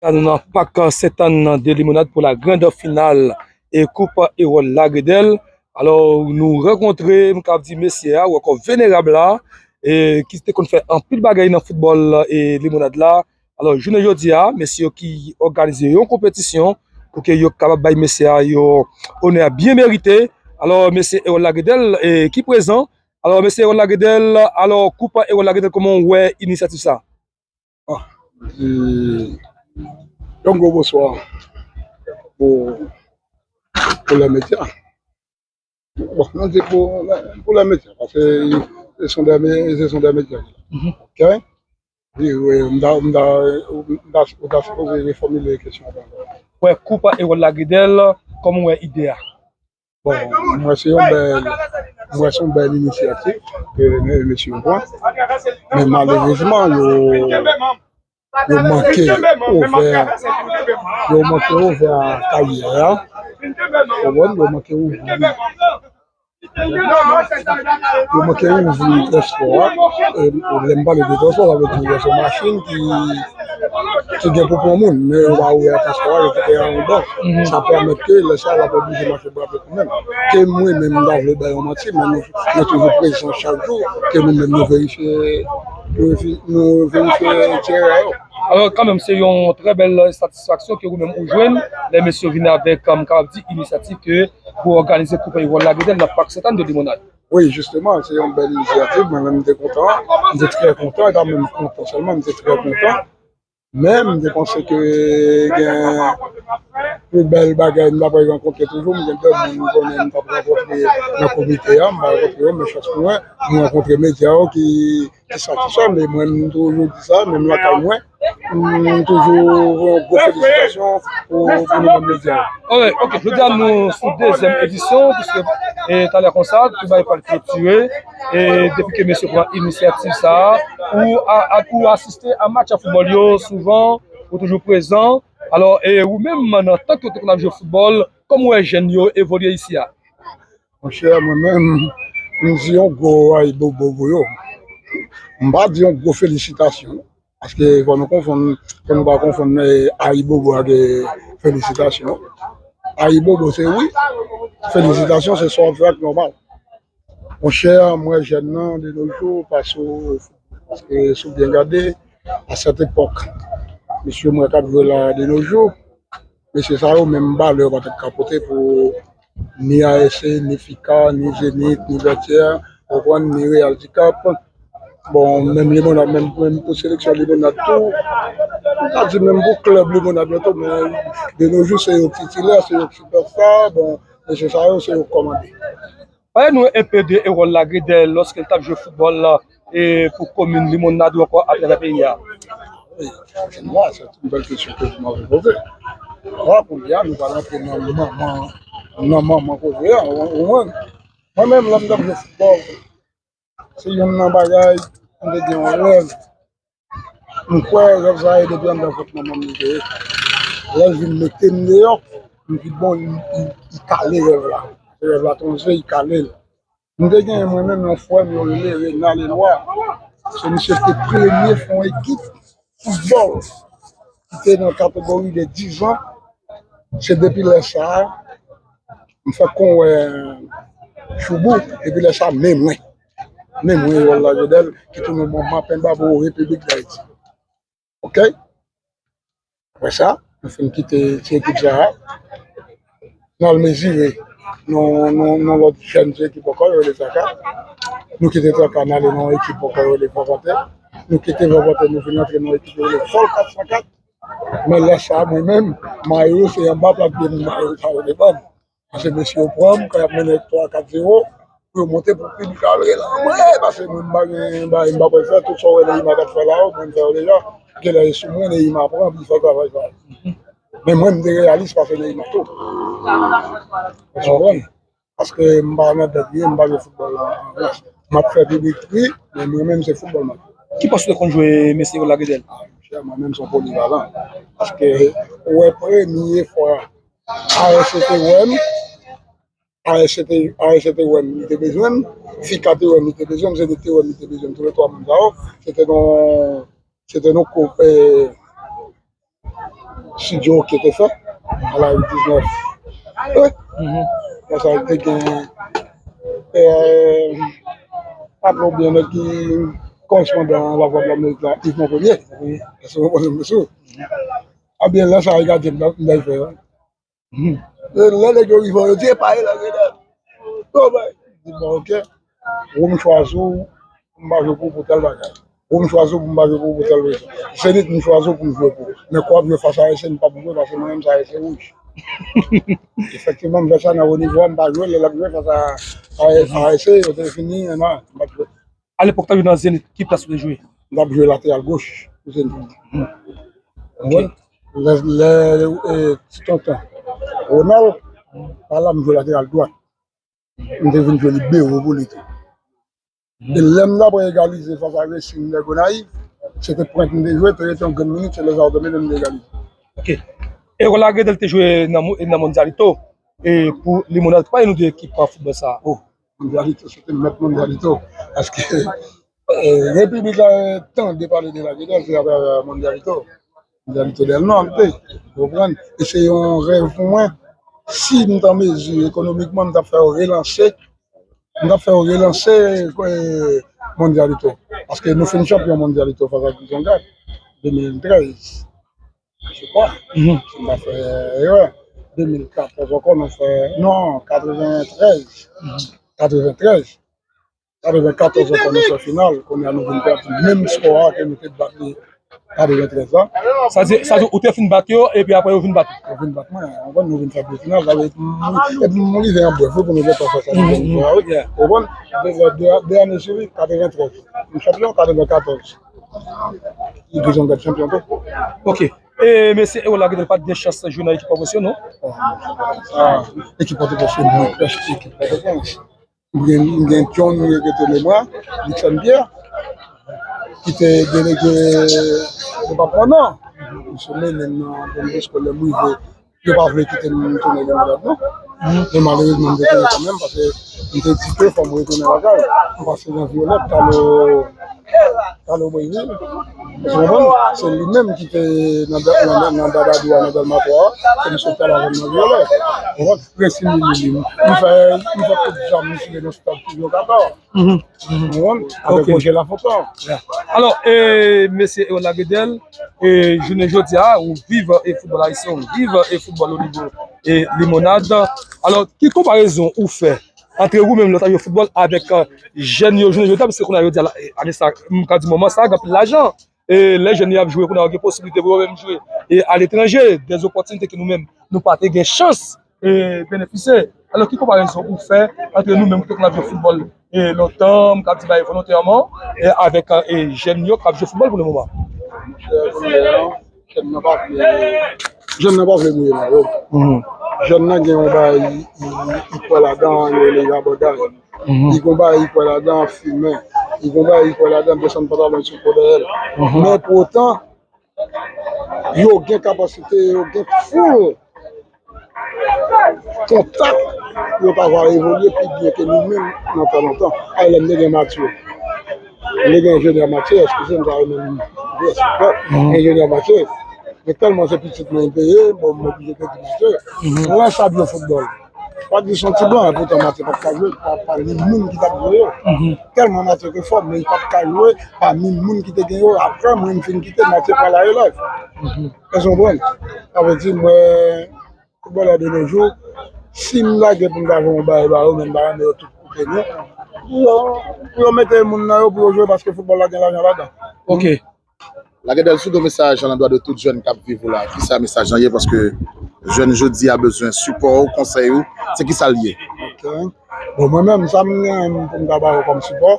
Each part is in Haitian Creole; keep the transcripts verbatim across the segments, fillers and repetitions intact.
La, nou nan pak Sentàn de Limonad pou la grand finale e koup Erol Lagredèl. Alò, nou rankontre, m ka di mesye a, ou ankò venerab la, e ki te konn fè anpil bagay nan foutbòl e Limonad la. Alò, jounen jodi a, mesye yo ki òganize yon konpetisyon pou ke yo kapab bay mesye a yon onè byen merite. Alò, mesye Erol Lagredèl, e ki prezan. Alò, mesye Erol Lagredèl, alò, koup Erol Lagredèl, kòman w wè inisyativ sa? Ah, e, yon gwo bonswa pou, pou lè medya. Bon, nou di pou, pou lè medya, paske se son dè, se son dè medya. Mhm. Ok? Wi, wi, m ta, m ta, m ta, ou ta sipoze refòmile kesyon an. Wè, koup Erol Lagredèl, kòman w wè ide a? Bon, m wè se yon bèl, m wè se yon bèl inisyativ ke mesye yo pran. Men malerezman, yo, yo manke ouvè, yo manke ouvè a karyè a. Ou konprann? Yo manke ouvri. Yo manke ouvri transpò a. E, lè m pale de transpò, sa vle di se machin ki, ki gen pou pran moun, men yo pa ouvè transpò a, yo kite a anba. Sa pèmèt ke lè sa a, l ap oblije mache kanmenm. Ke mwen menm, m ta vle bay yon manti, men nou, nou toujou prezan chak jou, ke nou menm nou verifye, nou verifi-, nou verifye teren yo. Alò, kanmenm, se yon trè bèl satisfaksyon ke ou menm ou jwenn, lè mesye vin avèk, m kapab di, inisyativ ke pou òganize koup Erol Lagredèl nan pak Sentàn de Limonad. Wi, jisteman, se yon bèl inisyativ, mwen menm m te kontan, m te trè kontan, e pa menm kontan sèlman, m te trè kontan. Men m te panse ke gen pli bèl bagay m ta pral rankontre toujou. M gen de moun m konnen m t ap rankontre nan komite a, m pa rankontre yo, men chans pou mwen, m rankontre medya yo ki, ki satisfè m. E mwen, m toujou di sa, menm lakay mwen, m toujou yon gwo felisitasyon pou, pou nou menm medya yo. Ok, ok, jodi a nou sou dezyèm edisyon, piske, e, talè konsa, tout bagay pral klotire. E depi ke mesye pran inisyativ sa a, ou a, a, ou asiste a match a foutbòl yo souvan, ou toujou prezan. Alò, e ou menm, nan tan ke w te konn ap jwe foutbòl, kòman w wè jèn yo evolye isi a? Monchè, mwen menm, m di yon gwo ayibobo pou yo. M pa di yon gwo felisitasyon. Paske fò nou konfonn, fò nou pa konfonn, eh, ayibobo ak, eh, felisitasyon. Ayibobo se wi, felisitasyon se sa w ap fè ak nòmal. Monchè, m wè jèn nan de nos jours pa sou, paske si w byen gade, à cette époque, mesye m wè k ap jwe la de nos jours, mesye sa yo menm balè yo pa t ap ka pote pou ni A S C, ni Fika, ni Zenith, ni Vètyè, ou konprann, ni Real di Kap. Bon, menm Limonad, menm, menm pou seleksyon Limonad tou. M ka di menm pou klèb Limonad yo tou, men de nos jours, se yo k titilè, se yo k sipèsta. Bon, mesye sa yo, se yo k kòmande. Pale nou enpe de Erol Lagredèl lòske l t ap jwe foutbòl la, e pou komin Limonad ou ankò atravè peyi a. Wi, se yon bèl kesyon ke vous m'avez posé. La, kounye a, nou pral antre nan manman, nan manman koze a, ou, ou konprann? Mwen menm, lè m t ap jwe foutbòl, se youn nan bagay, m te gen yon rèv. M kwè rèv sa a e depi anndan vant manman m li te ye. Lè l vin mete m deyò, m di, bon, li, li, li kale rèv la. Rèv la te yon je, li kale l. M te gen mwen menm yon frè m yo rele Renal Eloi. Se misye ki te premye fè yon ekip foutbòl ki te nan kategori de diz an. Se depi lè sa a, m fèk konn wè Choubou, depi lè sa a, men mwen. Men mwen, Erol Lagredèl, ki tounen bon mapenba pou Repiblik Dayiti. Ok? Apre sa, nou fin kite ti ekip sa a. Nou al mezire nan, nan, nan lòt jèn ti ekip ankò, yo rele Traka. Nou kite Traka, n ale nan yon ekip ankò, yo rele Vanvantè. Nou kite Vanvantè, nou vin antre nan yon ekip, yo rele Fòl kat san kat. Men lè sa a, mwen menm, mayo se anba plat pye m, mayo sa yo te ban m. Paske mesye yo pran m, kan y ap mennen twa kat zewo, pou yo monte pou piblik la rele anmwe, paske mwen m pa gen bagay, m pa pral fè tout sa w wè Neymar t ap fè la yo, mwen m fè yo deja. Genlè e sou mwen Neymar pran pou l fè travay sa. Men mwen m te reyalis pase Neymar tou. Ou konprann? Paske m pa nan dèt, m pa jwe foutbòl la. M ap fè piblik ri, men mwen menm se foutbòl m ap jwe. Ki pòs ou te konn jwe, mesye Lagredèl? Mwen menm se yon polivalan. Paske ou wè premye fwa A S C te wè m, A S C te, A S C te wè m, li te bezwen m, Fika te wè m, li te bezwen m, Zenith te wè m, li te bezwen m, tou le twa moun sa yo, se te nan, se te nan koup, eh, Sidyo Oke te fè, a la diznèf. Wi. Konsa, te gen, eh, pa pwoblèm ki korespondan Lavwadlamerik la, Yves Monpremier. Èske w konprann, mesye? Ebyen, lè sa a, gade m nan fè. E lè nèg yo rive, yo di, "Epa, e la, e la." Bon, ben, di, "Bon, oke. Ou m chwazi w pou m pa jwe pou, pou tèl bagay. Ou m chwazi w pou m pa jwe pou, pou tèl rezon. Zenit, m chwazi w pou m jwe pou. Men kwa ap jwe fas a A S C, m p ap jwe, paske mwen menm, sa A S C wouj." Efektivman, m fè sa nan wo nivo a, m pa jwe, lè l ap jwe fas a, a, a S C, yo te fini, non, m p ap jwe. Alepòk, t ap jwe nan Zenit, ki plas ou te jwe? M t ap jwe lateral goch pou Zenit. Ou konprann? Lè, lè, eh, ti tonton Ronald pa la, m jwe lateral dwat. M te vin jwe libero pou li tou. E lè m t apre egalize fas a Racing de Gonayiv, se te pwent m te jwe, te rete yon grenn minit, se lè sa yo te mete m te egalize. Ok. E Ronald Guedel te jwe nan, mo- nan Mondialito. E pou Limonad, pale nou de ekip foutbòl sa a. Oh. Mondialito, se te mèt Mondialito. Paske, eh, Repiblik la, eh, tande pale de la Guedel, se atravè Mondialito. Mondialito del Norte, ou konprann? E se yon rèv pou mwen. Si m t an mezi, ekonomikman, m t ap fè yo relanse, m t ap fè yo relanse, eh, Mondialito. Paske nou fin chanpyon Mondialito fas a Grizonga, de mil trèz. Je crois. Mhm. Si m pa fè erè. De mil katòz ankò, nou fè, non, katreventrèz. Mhm. Katreventrèz. Katrevenkatòz ankò, nou fè final. Kounye a, nou vin pèdi menm skò a ke nou te bat li katreventrèz la. Sa di, sa di, ou te fin bat yo, epi apre yo vin bat ou? Yo vin bat mwen, ou konprann, nou vin fè de final. Sa vle di, m- epi m rive an brèf, wi, pou nou gentan fè sa, nou vin fè, wi. Yeah. Ou konprann? De, de, de, de ane swivi, katreventrèz. Nou chanpyon, katrevenkatòz. Li bezwen gad chanpyon tou. Ok. E mesye Erol Lagedel pa t gen chans jwe nan ekip Pòtoprens yo, non? Ah, ekip Pòtoprens yo, mwen, prèske ekip Pòtoprens. M gen, m gen John, m rete Lemwa, Nixon Pierre, ki te delege depatman Nò. Misye mennen m nan Don Bosco lè m rive. Yo pa vle kite m tounen Lemwa non. Men malerezman, m te tounen kanmenm, paske m te di ke fò m retounen lakay. M pase nan Vyolèt, Kalo, Kalo Brezil. Ou konprann? Se li menm ki te nan, nan, nan Dadadou a, nan Dèlma twa a, ke m sot pale avè m nan Vyolèt. Ou konprann? Resi li, li, li. M fè, m fè tout jan m sou nan stad toujou Kaba. Mhm, mhm. Ou konprann? Avèk Roger Lafontan. Alò, e, mesye Erol Lagedel, e, jounen jodi a, ou viv e foutbòl ayisyen, ou viv e foutbòl o nivo e Limonad. Alò, ki konparezon ou fè ant ou menm lè w t ap jwe foutbòl avèk, e, jèn yo jounen jodi a? Paske kounye a yo di a la, e, ane sa, m ka di moman sa, gen anpil lajan. E lè jèn yo ap jwe, kounye a yo gen posiblite pou yo menm jwe e aletranje, dèzopòtinite ke nou menm, nou pa te gen chans e benefisye. Alò, ki konparezon ou fè ant nou menm ki te konn ap jwe foutbòl e lontan, m ka di bagay volontèman, e avèk e jèn yo k ap jwe foutbòl pou le moman? Jèn nan pa vle, jèn nan pa vle mouye mayo. Mhm. Jèn nan gen yon bagay, li, li, li kwè ladan, li rele rabòday. Mhm. Li gen yon bagay, li kwè ladan, fimen. Li gen yon bagay, li kwè ladan, desann pantalon sou po dèyè l. Mhm. Men pou otan, yo gen kapasite, yo gen foul kontak, yo ta va evolye pi byen ke nou menm nan tan lontan. Ay, lè m te gen Matye. M te gen Enjenyè Matye, eskize m, sa yo menm, enjenyè Matye. Men tèlman se pitit mwen te ye, bon, m oblije te di Matye. Lè sa byen foutbòl. Pa di se yon ti blan, epoutan Matye pa t ka jwe, pa, pami moun ki t ap jwe yo. Tèlman Matye te fò, men li pa t ka jwe pami moun ki te gen yo. Apre, mwen, m fin kite, Matye pral a Elèv. Èske w konprann? Sa vle di, mwen, foutbòlè de nos jours, si m lage pou m ta jwe yon bagay ba yo, men m pa renmen yo tout koute, non. Pou yo, pou yo mete moun nan yo, pou yo jwe, paske foutbòl la gen lajan ladan. Ok. Lagedel, si w gen yon mesaj a landwa de tout jèn k ap viv ou la, kisa mesaj lan ye? Paske jèn jodi a bezwen sipò w, konsèy ou, se kisa l ye? Ok. Bon, mwen menm, sa m gen pou m ta ba yo kòm sipò,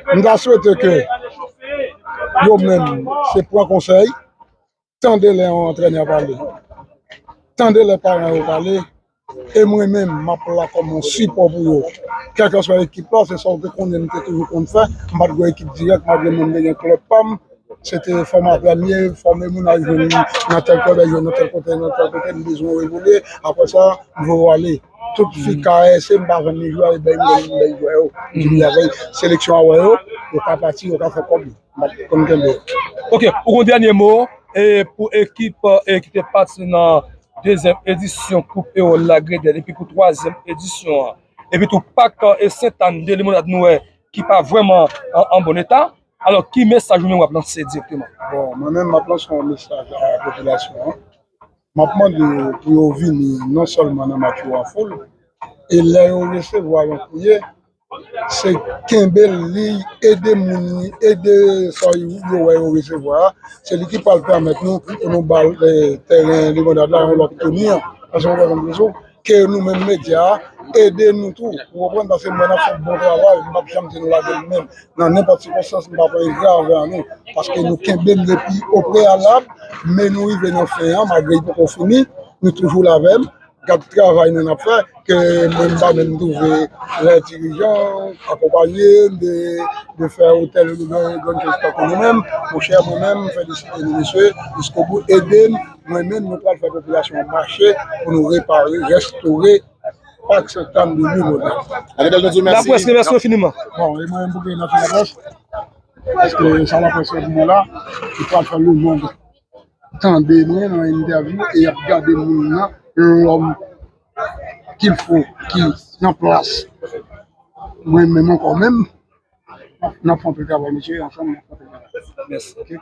m ta swete ke yo menm, se pran konsèy, tande lè yon antrènè pale, tande lè paran yo pale, e mwen menm, m ap la kòm yon sipò pou yo. Kèlkeswa ekip la, se sa w te konnen m te toujou konn fè. M pa t gen ekip dirèk, malgre mwen m te gen klèb pa m. Se te fòmatè m ye, fòme moun al jwe nan tèl klèb, al jwe nan tèl kote, nan tèl kote, m bezwen w evolye. Apre sa, m voye w ale. Tout fi K A S, m pa vann ni jwè, e bay m, bay jwè yo. M di avè seleksyon a wè yo, yo ka pati, yo ka fè kòb. M pa t konn kenbe. Ok, ou gon dènye mo, e pou ekip e ki te patisipe nan dezyèm edisyon Koup Ewòl Lagredèl epi pou twazyèm edisyon an. Epi tou pak e Sentàn de Limonad nou wè ki pa vrèman an, an bon eta. Alò, ki mesaj ou menm w ap lanse dirèkteman? Bon, mwen menm m ap lanse yon mesaj a popilasyon an. M ap mande yo pou yo vini non sèlman nan match yo an foul, e lè yo resevwa yon kouye, se kenbe l, li ede moun, li ede sa yo wè yo resevwa a. Se li ki pral pèmèt nou pou nou ba l eh, tèren Limonad la yon lòt touni an. Paske mwen konprann ke nou menm medya a, ede nou tou. Ou konprann? Paske mwen ap fè bon travay, m p ap janm di nou lage l menm. Nan nenpòt sikonstans, m p ap engra avè nou. Paske nou kenbe m depi o preyalab, men nou rive nan fen an, malgre li poko fini, nou toujou la avè m. Gad travay nou n ap fè, ke mwen m pa menm twouve lè dirijan akonpaye m de, de fè otèl de grann jès tankou nou menm. Monchè, mwen menm, m felisite nou mesye, jiskobou, ede m, mwen menm, nou pral fè popilasyon an mache pou nou repare, restore pak Sentàn de Limonad. Lagredèl nou di w mèsi. Laprès remèsye w finiman. Bon, e mwen menm pou gen nan laprès, paske sa laprès fè pou mwen la, li pral fè lemonn tande mwen nan entèvyou e y ap gade moun nan, lòm qu'il faut ki nan plas mwen menm ankò menm, n ap fè anpil travay mesye, ansanm n ap fè anpil travay. Mèsi. Ok.